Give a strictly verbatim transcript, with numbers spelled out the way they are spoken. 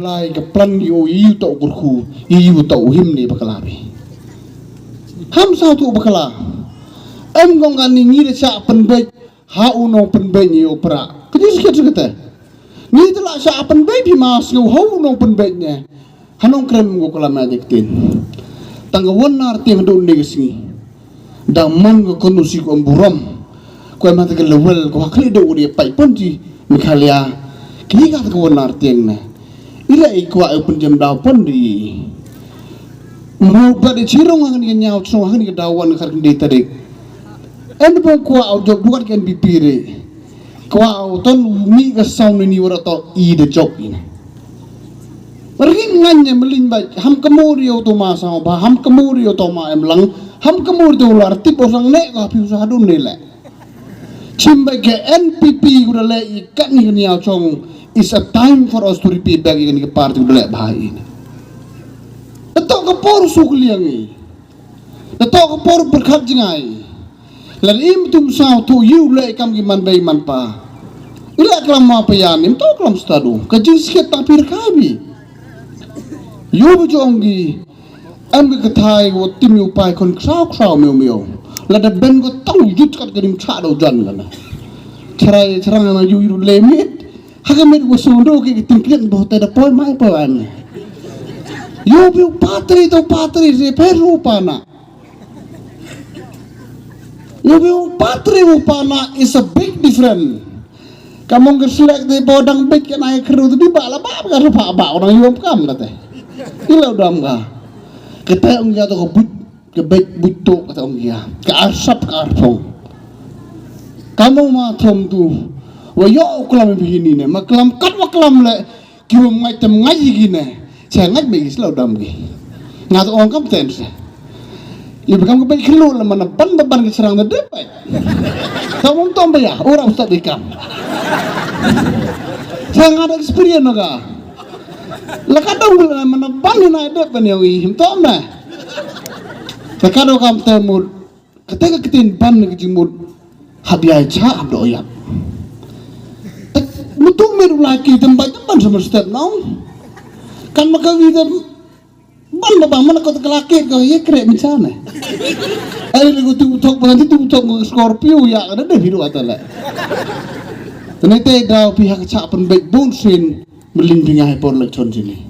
Ai ka plan ïa u, ïa u toh kyrkhu, ïa u toh u him ne bakla phi. Ham sngewthuh bakla. Em kong kane ngi da shah pynbeit ha u nongpynbeit ne ïa u prah. Ka jingsngewsih kata. Ngi te la shah pynbeit phi ma sngew ha u nongpynbeit ne. Ha nongkrem ko klam ïa ka ktien. Tang ka wan nar tieng haduh ne ka sngi. Da man ko konu si ko burom. Ko em ha ka level ko ha khlieh da u dei pait pon ji Meghalaya. Kini ka ka wan nar tieng ne. Ila i kwah u pynjem daw pon di. Mo ba de chirong ha kani ka ñiaw chirong ha kani ka daw wan ka kar kani tarik. En bong kwah u jop duat ka N P P re. Kwah u ton u mih ka sound ni wara to i da jop ina. Ring ngan ne melin ba ham kemur yo to ma sa ba ham kemur yo to ma em lang ham kemur to lar tip o sang ne ka piu sa dun ne le. Chim ba ke N P P ku da le i kat ni kan ya chong is a time for us to repay back i kan ka party ku da le ba i. Dato ka por su kliang i. Dato ka por berkat jingai. Lan im tum sao tu yu le kam ki man bei man pa. Ila klam ma pa ya nim to klam stadu. Ka jing sikit ta pir kai bi. Yu bu jong gi. Am ka kathai wo tim yu pai kon krau krau meu meu. La da ben ko tang jut kat ka dim cha do jan la na. Chrai chrai na yu yu le mit. Ha ka mit wo sung do ki ting kien bo te da poi mai poi an. Yu bi patri to patri se peru pana. Yu bi patri u pana is a big difference. Ka mong ka selek te bo dang bit ka nai kru te di ba la ba ka rupa ba orang yom kam kate. Ila dam ka. Kate ong ya to ka but ka bit but to kate ong ya. Ka arsap ka arpong. Ka mong ma thom tu. Wa yo klam bi hini ne ma klam kat wa klam le. Ki wam ngai tem ngai yi gine. Che ngai me gi slow dam gi. Nga to ong kam ten se. Ibe kam ke bai khlu la mana ban da ban ke serang da de bai. Ka mom tom ba ya, ora stop di kam. Sa nga da experience na ka. La ka dong la mana ban ni na de ban ya wi him tom na. La ka do kam te mut. Kata ka ktien ban na ka jingmut hap ïa cha hap da ïap. Tak mutu me ru la ki tem bai tem ban sama step nong. Kan ma ka wi tem ban ba ban mana ko ta ka la ki ko ye kre mi cha ne. Ai le ko tu thok ban tu thok ko Scorpio ya ka da de biru ata le. Tene te dau pi ha ka cha pen bek bun sin melin bi ngai por le chon jini.